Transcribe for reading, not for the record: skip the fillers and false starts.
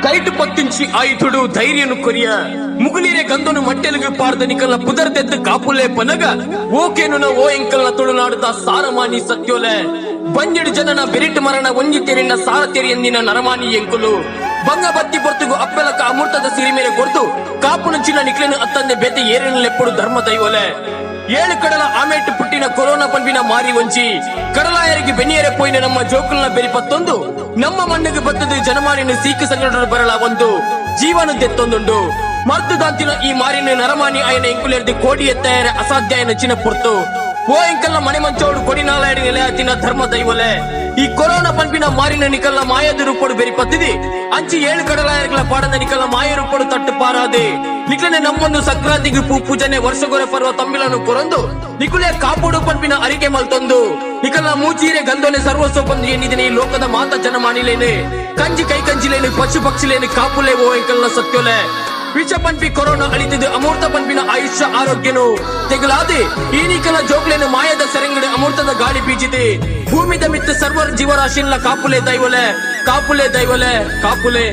ಕೈಟ್ ಪತ್ತಿಂಚಿ ಆಯುಧುಡು ಧೈರ್ಯನು ಕೊರಿಯ ಮುಗುನೀರೆ ಗಂಧನು ಮಟ್ಟೆಲುಗು ಪಾರ್ದ ನಿಕಲ್ನ ಪುದರ್ ದೆತ್ತು ಕಾಪುಲೆ ಪನಗ ಓಕೇನುನ ಓ ಎಂಕಲ್ನ ತುಳುನಾಡುದ ಸಾರಮಾನಿ ಸತ್ಯೋಲೆ. ಬಂಜಿಡು ಜನನ ಬೆರಿಟ್ ಮರಣ ಒಂಜಿ ತೆರಿನ ಸಾರ ತೆರಿ ಎಂದಿನ ನರಮಾನಿ ಎಂಕುಲು. ಬಂಗ ಬತ್ತಿ ಪೊರ್ತುಗು ಅಪ್ಪೆಲಕ ಅಮೃತದ ಸಿರಿಮೇಲೆ ಕೊರ್ತು ಕಾಪುನ ಚಿನ್ನ ನಿಕ್ಲೆನು ಅತ್ತಂದೆ ಬೇತೆ ಏರಿನ ಲೆಪ್ಪುಡು ಧರ್ಮ ದೈವೊಲೆ. ಏಳು ಕಡಲ ಆಮೇಟ್ ಪುಟ್ಟಿನ ಕೊರೋನಾ ಪನ್ಪಿನ ಮಾರಿ ಒಂಜಿ ಕಡಲಾಯರಿಗೆ ಬೆನ್ನಿಯರೆ ಪೋಯಿನ ನಮ್ಮ ಜೋಕುಲ್ನ ಬೆರಿಪತ್ತೊಂದು ನಮ್ಮ ಮಣ್ಣಿಗೆ ಬತ್ತದು ಜನಮಾನಿನ ಸೀಕು ಸಂಘಟನೆ ಬರಲ ಒಂದು ಜೀವನ ದೆತ್ತೊಂದುಂಡು. ಮರ್ದು ದಾಂತಿನ ಈ ಮಾರಿನ ನರಮಾನಿ ಆಯನ ಎಂಕುಲೆರ್ದು ಕೋಡಿ ಎತ್ತಾಯರ ಅಸಾಧ್ಯ ಚಿನ್ನ ಪೊರ್ತು. ಓ ಎಂಕಲ್ನ ಮನೆ ಮಂಚೋಡು ಕೊಡಿನಾಲಾಯಡಿ ನೆಲೆಯಾತಿನ ಧರ್ಮ ದೈವಲೆ, ಈ ಕೊರೋನಾ ಪನ್ಪಿನ ಮಾರಿನ ನಿಕಲ್ನ ಮಾಯದ ರೂಪಡು ಬೆರಿಪತ್ತಿದಿ ಅಂಚಿ ಏಳು ಕಡಲಾಯರ್ಗಳ ಪಾಡದ ನಿಕಲ್ನ ಮಾಯ ರೂಪಡು ತಟ್ಟು ಪಾರಾದೆ ನಿಕ್ಲನೆ ನಮ್ಮೊಂದು ಸಂಕ್ರಾಂತಿಗೆ ಪೂ ಪೂಜನೆ ವರ್ಷಗೊರೆ ಪರ್ವ ತಂಬಿಲನು ಕೊರಂದು ನಿಕುಲೆ ಕಾಪುಡು ಪನ್ಪಿನ ಅರಿಕೆ ಮಲ್ತೊಂದು ನಿಕಲ್ನ ಮೂಚೀರೆ ಗಂಧೋನೆ ಸರ್ವಸ್ವ ಬಂದು ಎನ್ನಿದಿನ ಈ ಲೋಕದ ಮಾತ ಜನಮಾನಿಲೇನೆ ಕಂಜಿ ಕೈ ಕಂಜಿಲೇನು ಪಶು ಪಕ್ಷಿಲೇನು ಕಾಪುಲೆ ಓ ಎಂಕಲ್ನ ಸತ್ಯೋಲೆ. ವಿಷ ಪನ್ಪಿ ಕೊರೋನಾ ಅಳಿತಿದ್ದು ಅಮೂರ್ತ ಪನ್ಪಿನ ಆಯುಷ್ಯ ಆರೋಗ್ಯನು ತೆಗಲಾದೆ ಈ ನಿಕಲ ಜೋಕ್ಲೇನು ಮಾಯದ ಸೆರಂಗಡು ಅಮೂರ್ತದ ಗಾಳಿ ಬೀಜಿದೆ ಭೂಮಿದ ಮಿತ್ತ ಸರ್ವರ್ ಜೀವರಾಶಿನ್ಲ ಕಾಪುಲೆ ದೈವಲೆ, ಕಾಪುಲೆ ದೈವಲೆ, ಕಾಪುಲೆ.